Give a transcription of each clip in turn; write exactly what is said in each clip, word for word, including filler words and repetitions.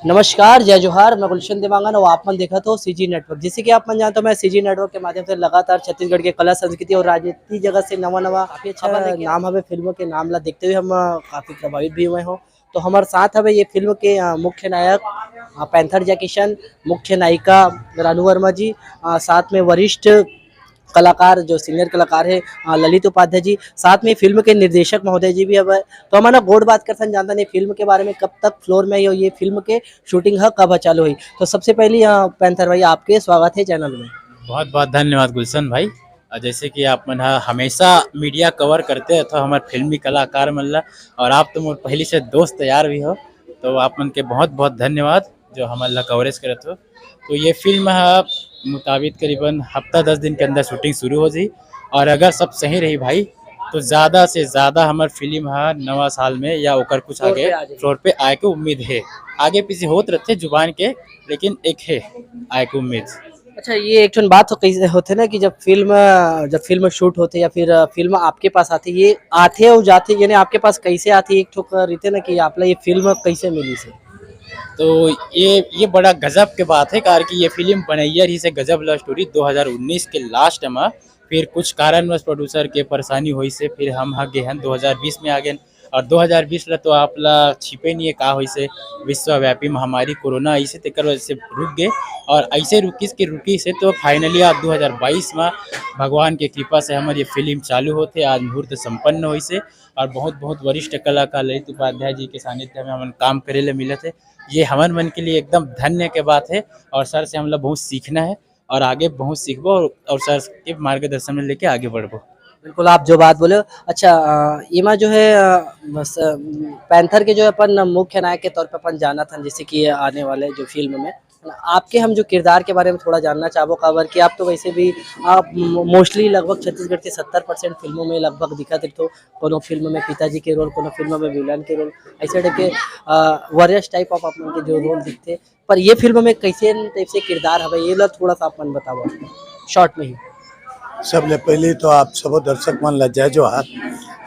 नमस्कार, जय जोहार, मैं गुलशन देवांगन और आप मन देखत हो सीजी नेटवर्क। जैसे कि आप मन जानते हो, मैं सीजी नेटवर्क के माध्यम से लगातार छत्तीसगढ़ के कला, संस्कृति और राजनीति जगत से नवा नवा काफी अच्छा खबर लेके नाम हवे फिल्म के नाम ला देखते हुए हम अ, काफी प्रभावित भी हुए हो। तो हमारे साथ हवे ये फिल्म के अ, मुख्य नायक अ, पैंथर जैकिशन, मुख्य नायिका रानू वर्मा जी, अ, साथ में वरिष्ठ कलाकार, जो सीनियर कलाकार है, अ, ललित उपाध्याय जी, साथ में फिल्म के निर्देशक महोदय जी भी हवे। तो हमन गोठ बात करथन, जानथन ये फिल्म के बारे में, कब तक फ्लोर में ये, ये फिल्म के शूटिंग ह कब ह चालू होही। तो सबसे पहली, अ, पैंथर भाई, आपके स्वागत है चैनल में। बहुत बहुत धन्यवाद गुलशन भाई। और जैसे कि आप मन ह हमेशा मीडिया कवर करते रहते हो हमारे फिल्मी कलाकार मन ला, और आप तो मोर पहली से दोस्त यार भी हो, तो आप मन के बहुत बहुत धन्यवाद जो हमन ला कवरेज करत हो। तो ये फिल्म ह मुताबिक करीबन हफ्ता दस दिन के अंदर शूटिंग शुरू हो जाही, और अगर सब सही रही भाई, तो ज्यादा से ज्यादा हमर फिल्म ह नवा साल में या ओकर कुछ फ्लोर आगे पे आ जाही। फ्लोर पे आए के उम्मीद है। आगे पीछे होत रहते जुबान के, लेकिन एक है आए के उम्मीद। अच्छा, ये एक ठन बात हो, कैसे होथे ना कि जब फिल्म, जब फिल्म शूट होथे या फिर, अ, फिल्म आपके पास आथे, ये आथे और जाथे, यानी आपके पास कैसे आथे, एक ठो क-, रहिथे ना कि आप ला ये फिल्म कैसे मिलिस हे? तो ये, ये बड़ा गजब के बात है, कारण कि ये फिल्म बनैया रहिस हे गजब लव स्टोरी दो हज़ार उन्नीस के लास्ट में। फिर कुछ कारणवश प्रोड्यूसर के परेशानी होइस हे, फिर हम ह गे हन दो हज़ार बीस में आ गेन। और दो हज़ार बीस ला तो आप ला छिपे नहीं है का होइस हे, विश्वव्यापी महामारी कोरोना आइस हे, तेकर वजह से रुक गे। और ऐसे रुकिस के रुकिस हे, तो फाइनली आज दो हज़ार बाईस में भगवान के कृपा से हमर ये फिल्म चालू होथे, आज मुहूर्त संपन्न होइस हे। और बहुत बहुत वरिष्ठ कलाकार ललित उपाध्याय जी के सानिध्य में हमन काम करे ले मिलत हे, ये हमन मन के लिए एकदम धन्य के बात है। और सर से हमला बहुत सीखना है और आगे बहुत सीखबो और, और सर के मार्गदर्शन में लेके आगे बढ़बो। बिल्कुल, आप जो बात बोले हो। अच्छा, अ, एमा जो है, अ, बस, अ, पैंथर के जो है अपन मुख्य नायक के तौर पे अपन जानत हन, जैसे कि आने वाले जो फिल्म में आपके हम जो किरदार के बारे में थोड़ा जानना चाहबो, काबर कि आप तो वैसे भी, आप म-, मोस्टली लगभग छत्तीसगढ़ के सत्तर परसेंट फिल्मों में लगभग दिखत रहिथो। कोनो फिल्म में पिताजी के रोल, कोनो फिल्म में विलन के रोल, ऐसे टाइप के, अ, वॉरियर्स टाइप ऑफ आप मन के जो रोल दिखथे, पर ये फिल्म में कैसे टाइप से किरदार हवे, ये ला थोड़ा सा आप मन बताओ शॉर्ट में ही। सबले पहले तो आप सबो दर्शक मन ला जय जोहार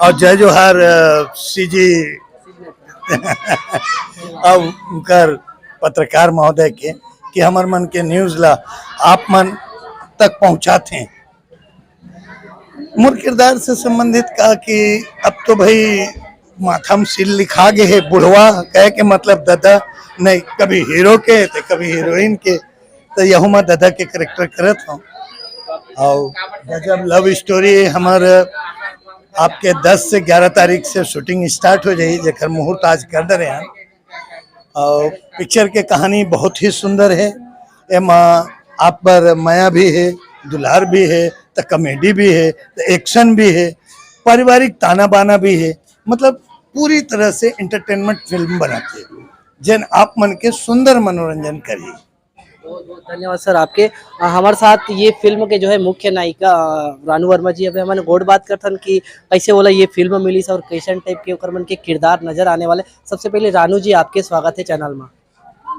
और जय जोहार, अ, सीजी। अब उनकर पत्रकार महोदय के कि हमर मन के न्यूज ला आप मन तक पहुंचाथे। मोर किरदार से संबंधित का कि अब तो भाई माथा में सील लिखा गे हे, बुढ़वा कहे के मतलब ददा, नहीं कभी हीरो के तो कभी हीरोइन के, तो यहू मैं ददा के कैरेक्टर करत हूँ। और गजब लव स्टोरी हमर आपके दस से ग्यारह तारीख से शूटिंग स्टार्ट हो जाही, जेकर मुहूर्त आज कर दे रहे हैं। और पिक्चर के कहानी बहुत ही सुंदर है। एमा आप बर मया भी है, दुलार भी है, तो कॉमेडी भी है, तो एक्शन भी है, पारिवारिक ताना बाना भी है। मतलब पूरी तरह से एंटरटेनमेंट फिल्म बनाथे, जेन आप मन के सुंदर मनोरंजन करही। बहुत बहुत धन्यवाद सर आपके। अ, हमारे साथ ये फिल्म के जो है मुख्य नायिका, अ, रानू वर्मा जी, अभी हमन गोठ बात करथन कि कैसे ओला ये फिल्म मिलिस और कैसन टाइप के ओकर मन के किरदार नजर आने वाले। सबसे पहले रानू जी, आपके स्वागत है चैनल में।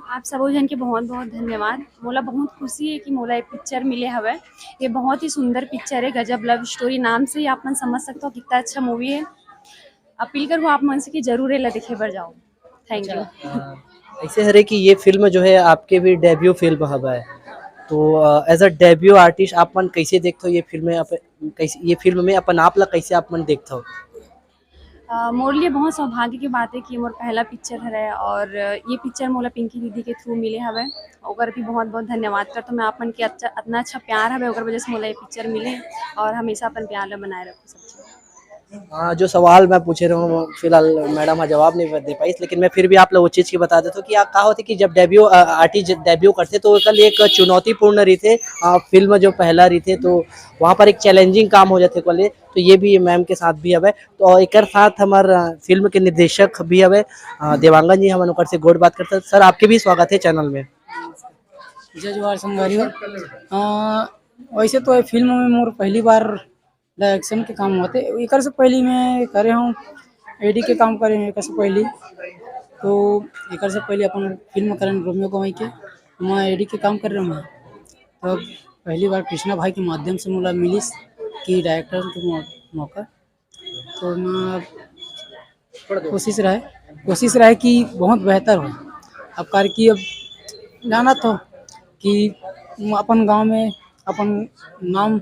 आप सबो झन के बहुत बहुत धन्यवाद। मोला बहुत खुशी है कि मोला ये पिक्चर मिले हवे। ये बहुत ही सुंदर पिक्चर है, गजब लव स्टोरी नाम से ही आप मन समझ सकते हो कितना अच्छा मूवी है। अपील करूँ आप मन से कि जरूर एला देखे बर जाओ। Thank you. अच्छा, अ, ऐसे हरे कि ये फिल्म जो है आपके भी डेब्यू फिल्म हवे, तो, अ, एज अ डेब्यू आर्टिस्ट आप मन कैसे देखते हो ये फिल्म में, आप कैसे, ये फिल्म में अपन आप ला कैसे आप मन देखते हो? अ, मोर लिए बहुत सौभाग्य की बात है कि मोर पहला पिक्चर हरे और ये पिक्चर मोला पिंकी दीदी के थ्रू मिले हवे। ओकर भी बहुत बहुत धन्यवाद करथों मैं आप मन के। अच्छा, इतना अच्छा प्यार हवे, ओकर वजह से मोला ये पिक्चर मिले और हमेशा अपन प्यार ला बनाए रखो सब। हाँ, जो सवाल मैं पूछे रहे हूँ, फिलहाल मैडम हा जवाब नहीं दे पाइस, लेकिन मैं फिर भी आप लोग वो चीज़ की बता देता हूँ कि आप का होथे कि जब डेब्यू, अ, आर्टिस्ट जब डेब्यू करथे, तो ओकर लिए एक चुनौतीपूर्ण रहिथे, अ, फिल्म जो पहला रहिथे, तो वहाँ पर एक चैलेंजिंग काम हो जाथे ओकर लिए। तो ये भी मैम के साथ भी हवे, तो एकर साथ हमर, अ, फिल्म के निर्देशक भी हवे, अ, देवांगन जी, हमन ओकर से गोठ बात करथन। सर, आपके भी स्वागत है चैनल में। जय जोहार संगवारी हो। अ, वैसे तो ये फिल्म में मोर पहली बार डायरेक्शन के काम होथे। एकर से पहली मैं करे हूँ, एडी के काम करे हूँ एकर से पहली। तो एकर से पहले अपन फिल्म करन रोमियो गवई के, मैं एडी के काम कर रहा हूँ। तो पहली बार कृष्णा भाई के माध्यम से मोला मिलिस कि डायरेक्टर के मौ-, मौका। तो मैं कोशिश रहे, कोशिश रहे कि बहुत बेहतर हो। अब कार की अब जानत हो कि अपन गांव में अपन नाम,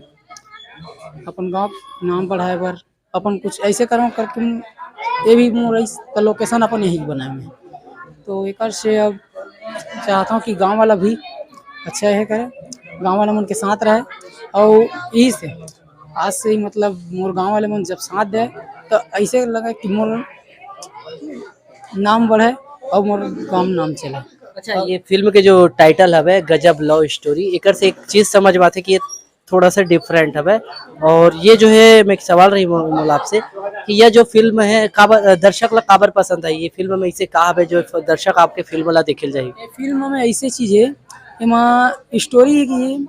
अपन गांव नाम बढ़ाए बर अपन कुछ ऐसे करम करके ये भी मोर इस location अपन यही बनाए में। तो एकर से अब चाहता हूँ कि गांव वाला भी अच्छा ये करे, गांव वाला मन के साथ रहे। और यही से आज से ही मतलब मोर गांव वाले मन जब साथ दे तो ऐसे लगे कि मोर नाम बढ़े और मोर गांव नाम चले। अच्छा, ये फिल्म के जो टाइटल हवे गजब लव स्टोरी, एकर से एक चीज समझ में आथे कि ये थोड़ा सा डिफरेंट हवे। और ये जो है, मैं एक सवाल रही मो- मोला आपसे कि यह जो फिल्म है काबर, दर्शक ला काबर पसंद आई, ये फिल्म में इसे का हवे जो दर्शक आपके फिल्म ला देखे ल जाही? ये फिल्म में ऐसे चीज है, एमा स्टोरी है कि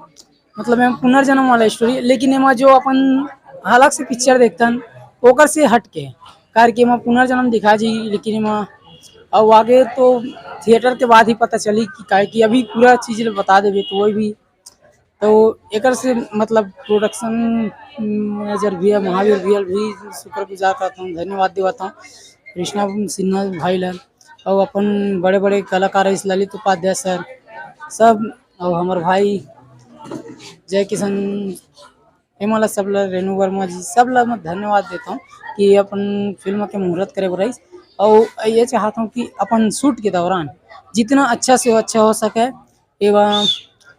मतलब एमा पुनर्जन्म वाला स्टोरी, लेकिन एमा जो अपन हालत से पिक्चर देखतन ओकर से हट के, कार के एमा पुनर्जन्म दिखा जी, लेकिन एमा अब आगे तो थिएटर के बाद ही पता चली कि काहे कि अभी पूरा चीज ल बता देबे तो वही भी। तो एकर से मतलब प्रोडक्शन मैनेजर भैया महावीर भैया भी शुक्रगुजार रहता हूँ, धन्यवाद देवता हूँ कृष्णा सिन्हा भाई ला और अपन बड़े बड़े कलाकार इस ललित उपाध्याय सर सब और हमारे भाई जय किशन एमन ला सब ला रेणु वर्मा जी सब ला मैं धन्यवाद देता हूँ कि अपन फिल्म के मुहूर्त करे बर रहीस। और ये चाहता हूँ कि अपन शूट के दौरान जितना अच्छा से अच्छा हो सके एवं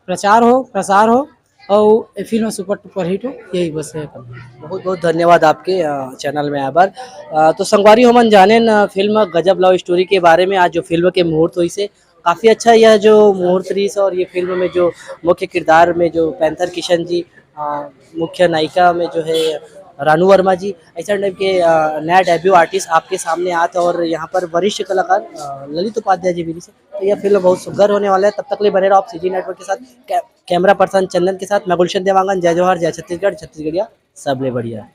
प्रचार हो प्रसार हो और ये फिल्म सुपर डुपर हिट हो, यही बस है। बहुत बहुत धन्यवाद आपके चैनल में आए बर। अ, तो संगवारी हो मन जाने न फिल्म गजब लव स्टोरी के बारे में। आज जो फिल्म के मुहूर्त होइसे काफी अच्छा यह जो मुहूर्त रहीस और ये फिल्म में जो मुख्य किरदार में जो पैंथर किशन जी, अ, मुख्य नायिका में जो है रानू वर्मा जी, ऐसा टाइप के अ, नया डेब्यू आर्टिस्ट आपके सामने आत और यहाँ पर वरिष्ठ कलाकार अ, ललित उपाध्याय जी भी रहीस। तो यह फिल्म बहुत सुघर होने वाला है। तब तक ले बने रहो आप सीजी नेटवर्क के साथ। कै-, कैमरा पर्सन चंदन के साथ मैं गुलशन देवांगन। जय जोहार, जय छत्तीसगढ़, छत्तीसगढ़िया सबले बढ़िया।